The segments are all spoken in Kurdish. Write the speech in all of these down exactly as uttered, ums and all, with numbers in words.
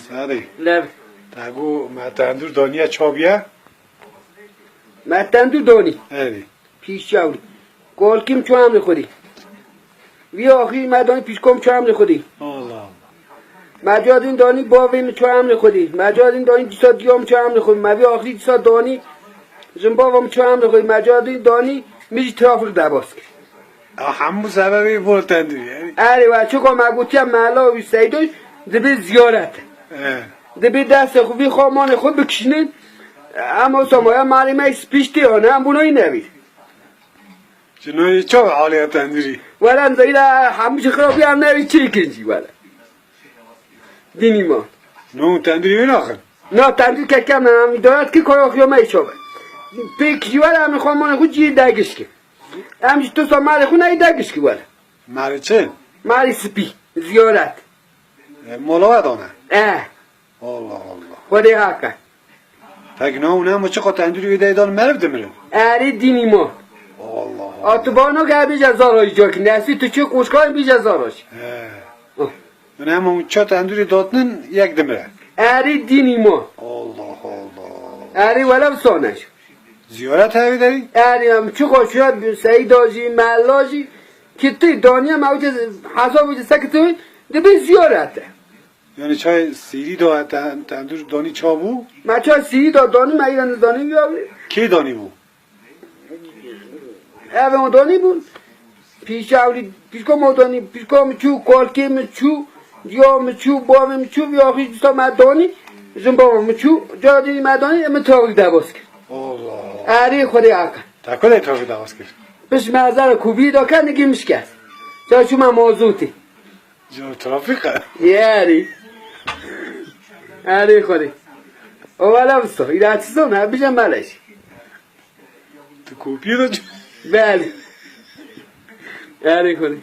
Serê. Lev. Te got me tendûr daniye çabiye? Me tendûr danî. Erê. Pîşawlî. Kolkî min çû emrê xwedî. Vî axî me danî pîşko min çû emrê xwedî. Allah Allah. Me ca din danî bavê min çû emrê xwedî. Me ca din danî dîsa diya min çû emrê xwedî. Me vî axî dîsa danî jinbava min çû emrê xwedî. Me ca din danî min jî trafîk derbas kir. A hemû sebebê bo tendûrî, yani. Erê we çiko me gotiye mela wî Seydo dibe ziyaret. He. Dibe destê xwe vî xwe manê xwe bikişînin. Em o semaya malê me spîş tê hane, em bûna yî nevî. Cinoyê çav alîya tendûrî. Wele em zeyra hemû ji xirabiya nevî çêkin jî wele. Dînî ma. No tendûrî wî naxin. Na tendûr kekem em îdayet ki koyo xiyo me çav. Pêk jî wele em xwe manê xwe cî degiş ki. Em ji tu sa malê xwe neyî degiş ki wele. Malê çi? Malê spî, ziyaret. E, mola we dane? E. Allah Allah. Xwedê haka. Peki ne ne mi çiqa tendûrî wê deydan meriv dimirin? Erê dînî ma. Allah Allah. Atibano gel bêje zara jî cakî. Nesî tu çi qoşkan bêje zara jî. He. Oh. Ne mi ça tendûrî datnin yek dimire. Erê dînî ma. Allah Allah. Erê wele bi soneş. Ziyaret hevî derî? Erê em çi xweş ya Seyda jî, Mella jî. Ki tu daniye me wî hesab wî sekitî dibe ziyaret. Yani çay sîrî da te-, tendûr danî ça bû? Me çay sîrî da danî me îre nidanî ya. Kê danî bû? Ev on danî bûn. Pîşa wî pîşko me danî, pîşko min çû, kolkê min çû, diya min çû, bavê min çû, vî axî dîsa me danî, jinbava min çû, ca dî me danî, min tawî debas kir. Allah. Erê Xwedê aka. Te ku de tawî debas kir? Piş me zara kubî da ke nigî mişkest. Ça çû me mozûtî. Cor trafîk e. Yarî. Erê Xwedê. O wela bisto. Îlaçî zon ha, bije meleş. Tu kopiyê de ç- Belê. Erê Xwedê.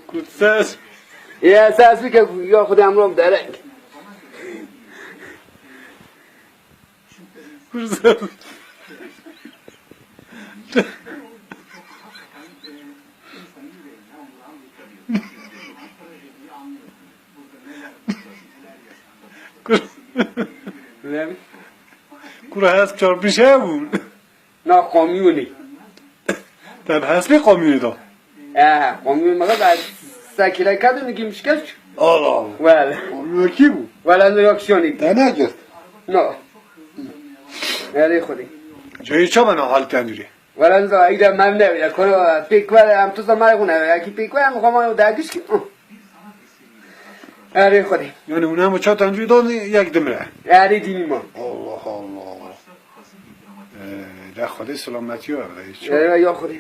Kurt ses. Ya ses bike ya Xwedê emrom derek. Kurt ses. Kur, Ne? Kur hesp çarpış hebûn. Na kamyonê. Te bi hespê kamyonê da? E, kamyon me da se kile kadın kim şikes? Allah Allah. Wele. Kamyon kî bû? Wele ne yaksiyonî. Te ne girt? No. Erê Xwedê. Cayê çawa ne hal tendûrê? Wele nizam, îde mevne, ya koro pêk were, em tu zaman xwe ne, ya ki pêk were, em xwe ma da giş ki. Erê Xwedê. Yani hûn hemû çar tendûrî dan yek dimre. Erê dînî ma. Allah Allah. Ee, de Xwedê selametî were. Erê ya Xwedê.